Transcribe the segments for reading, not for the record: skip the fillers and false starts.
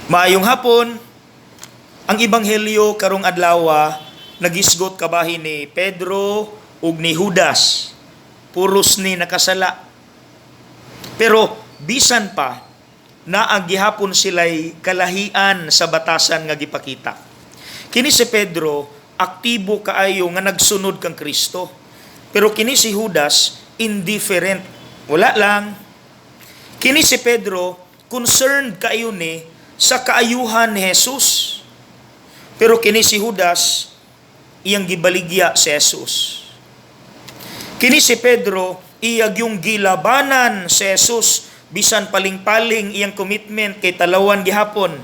Maayong hapon. Ang ebanghelyo karong adlaw nagisgot kabahin ni Pedro ug ni Judas. Puros ni nakasala. Pero bisan pa naa gihapon sila'y kalahian sa batasan nga gipakita. Kini si Pedro, aktibo kaayo nga nagsunod kang Kristo. Pero kini si Judas, indifferent. Wala lang. Kini si Pedro, concerned kaayo ni sa kaayuhan ni Jesus. Pero kini si Judas, iyang gibaligya si Jesus. Kini si Pedro, iya gyung gilabanan si Jesus bisan paling-paling iyang commitment kay talawan gihapon.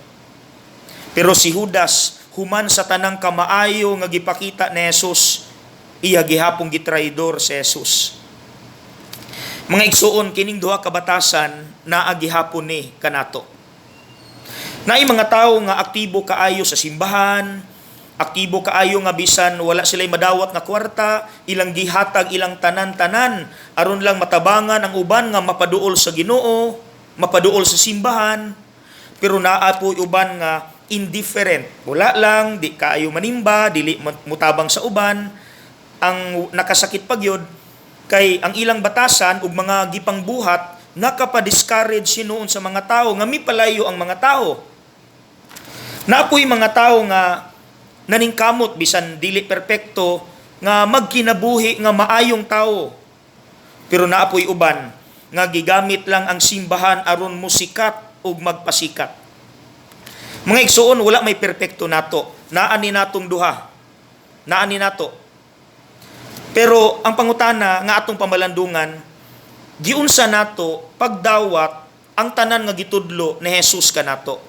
Pero si Judas, human sa tanang kamaayo nga gipakita ni Jesus, iya gihapong gitraidor si Jesus. Mga igsuon, kining duha ka batasan naa gihapon ni kanato. Naay mga tawo nga aktibo kaayo sa simbahan, aktibo kaayo nga bisan wala sila'y madawat nga kwarta, ilang gihatag ilang tanan-tanan aron lang matabangan ang uban nga mapaduol sa Ginoo, mapaduol sa simbahan. Pero naa po uban nga indifferent. Wala lang, di kaayo manimba, dili mutabang sa uban. Ang nakasakit pa gyud kay ang ilang batasan ug mga gipangbuhat nakapa-discourage hinuon sa mga tao nga mipalayo ang mga tao. Naa poy mga tao nga naningkamot bisan dili perpekto nga magkinabuhi nga maayong tao. Pero naa poy uban nga gigamit lang ang simbahan aron musikat ug magpasikat. Mga igsuon, wala may perpekto nato. Naa ni natong duha. Naa ni nato. Pero ang pangutana nga atong pamalandungan, giunsa nato pagdawat ang tanan nga gitudlo ni Jesus kanato?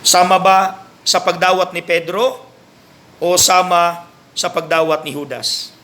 Sama ba sa pagdawat ni Pedro o sama sa pagdawat ni Judas?